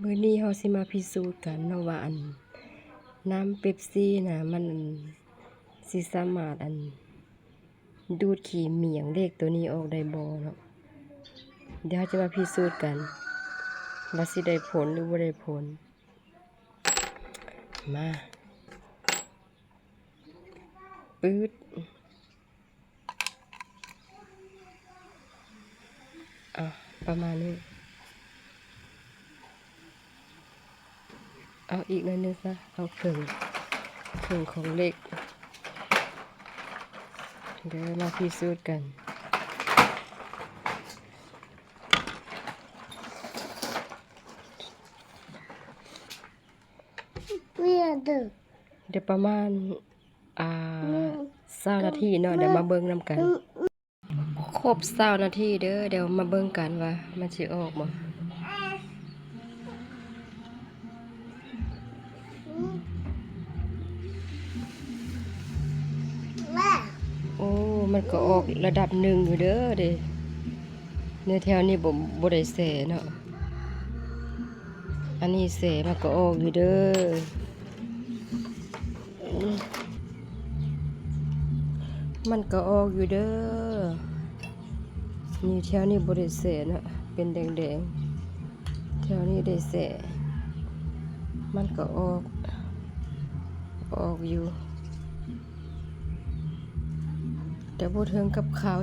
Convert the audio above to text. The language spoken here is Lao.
ມື້ນີ້ເຮົາຊິມາພິສູດກັນເນາະວ່າ ອັນ ນ້ຳເປັບຊີນະ ມັນ ອັນ ຊິສາມາດ ອັນ ດູດຂີ້ໝ້ຽງເລກໂຕນີ້ອອກໄດ້ບໍ່ເນາະ. ດຽວເຮົາຈະມາພິສູດກັນວ່າຊິໄດ້ຜົນຫຼືບໍ່ໄດ້ຜົນ. ມາ ປຶດ. ອ່ະ ປະມານນີ້. ເອົາອີກໜ້ອຍໜຶ່ງຊະ ເອົາເຄິ່ງ ເຄິ່ງຂອງເລກ. ດຽວມາພິສູດກັນ. ດຽວປະມານ ອ່າ ຊາວນາທີເນາະ ດຽວມາເບິ່ງນຳກັນ. ຄົບຊາວນາທີເດີ ດຽວມາເບິ່ງກັນວ່າມັນຊິອອກບໍ່. ໂອ້ ມັນກໍອອກລະດັບໜຶ່ງຢູ່ເດີເດ. ໃນແຖວນີ້ບໍ່ ບໍ່ໄດ້ແຊ່ເນາະ. ອັນນີ້ແຊ່ມັນກໍອອກຢູ່ເດີ. ມັນກໍອອກຢູ່ເດີ. ນີ້ແຖວນີ້ບໍ່ໄດ້ແຊ່ເນາະ ເປັນແດງໆ. ແຖວນີ້ໄດ້ແຊ່ ມັນກໍອອກ ອອກຢູ່ ແຕ່ບໍ່ເຖິງກັບຂາວ